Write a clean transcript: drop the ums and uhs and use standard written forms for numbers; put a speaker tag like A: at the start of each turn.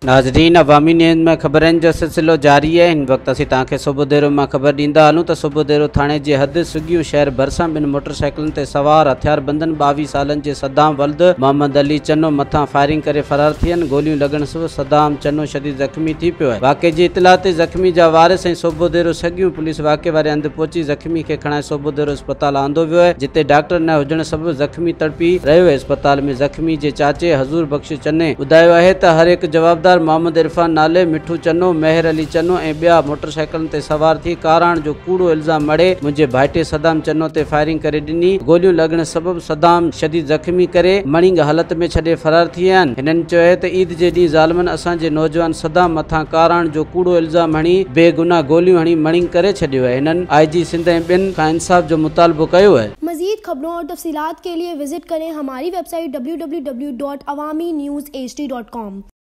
A: ناظرين عوامي نيوز ۾ خبرن جو سلسلو جاري آهي هن وقت اسين توهان کي سوڀوديرو مان خبر ڏيندا هلون ته سوڀوديرو ٿاڻي جي حد سڳيون شهر ڀرسان ٻن موٽر سائيڪلن تي سوار هٿياربندن 22 سالن جي صدام ولد محمد علي چنو مٿان فائرنگ ڪري فرار ٿي ويا گوليون لڳڻ سبب صدام چنو شديد زخمي ٿي پيو آهي واقعي جي اطلاع تي زخمي جا وارث ۽ سوڀوديرو سڳيون پوليس واقعي واري هنڌ پهچي زخمي کي کڻائي سوڀوديرو اسپتال آندو ويو آهي جتي ڊاڪٽر نه هجڻ سبب زخمي تڙپي رهيو آهي اسپتال ۾ زخمي جي چاچي حضور بخش چني ٻڌايو آهي ته هر هڪ جوابدار محمد عرفان نالي مٺو چنو، مهر علي چنو ۽ ٻيا موٽرسائيڪلن تي سوار ٿي ڪاراڻ جو ڪوڙو الزام مڙهي منهنجي ڀائٽي صدام چنو تي فائرنگ ڪري ڏني، گوليون لڳڻ سبب صدام شديد زخمي ڪري مڙينگ حالت ۾ ڇڏي فرار ٿي ويا آهن. هنن چيو آهي ته عيد جي ڏينهن ظالمن اسان جي نوجوان صدام مٿان ڪاراڻ جو ڪوڙو الزام هڻي بي گناهه گوليون هڻي مڙينگ ڪري ڇڏيو آهي. هنن آء جي سنڌ ۽ ٻين کان انصاف جو مطالبو ڪيو آهي.
B: مزيد خبرون اور تفصيلات کے لئے وزٽ ڪرين ھماري ويب سائيٽ www.awamiNewsHD.com.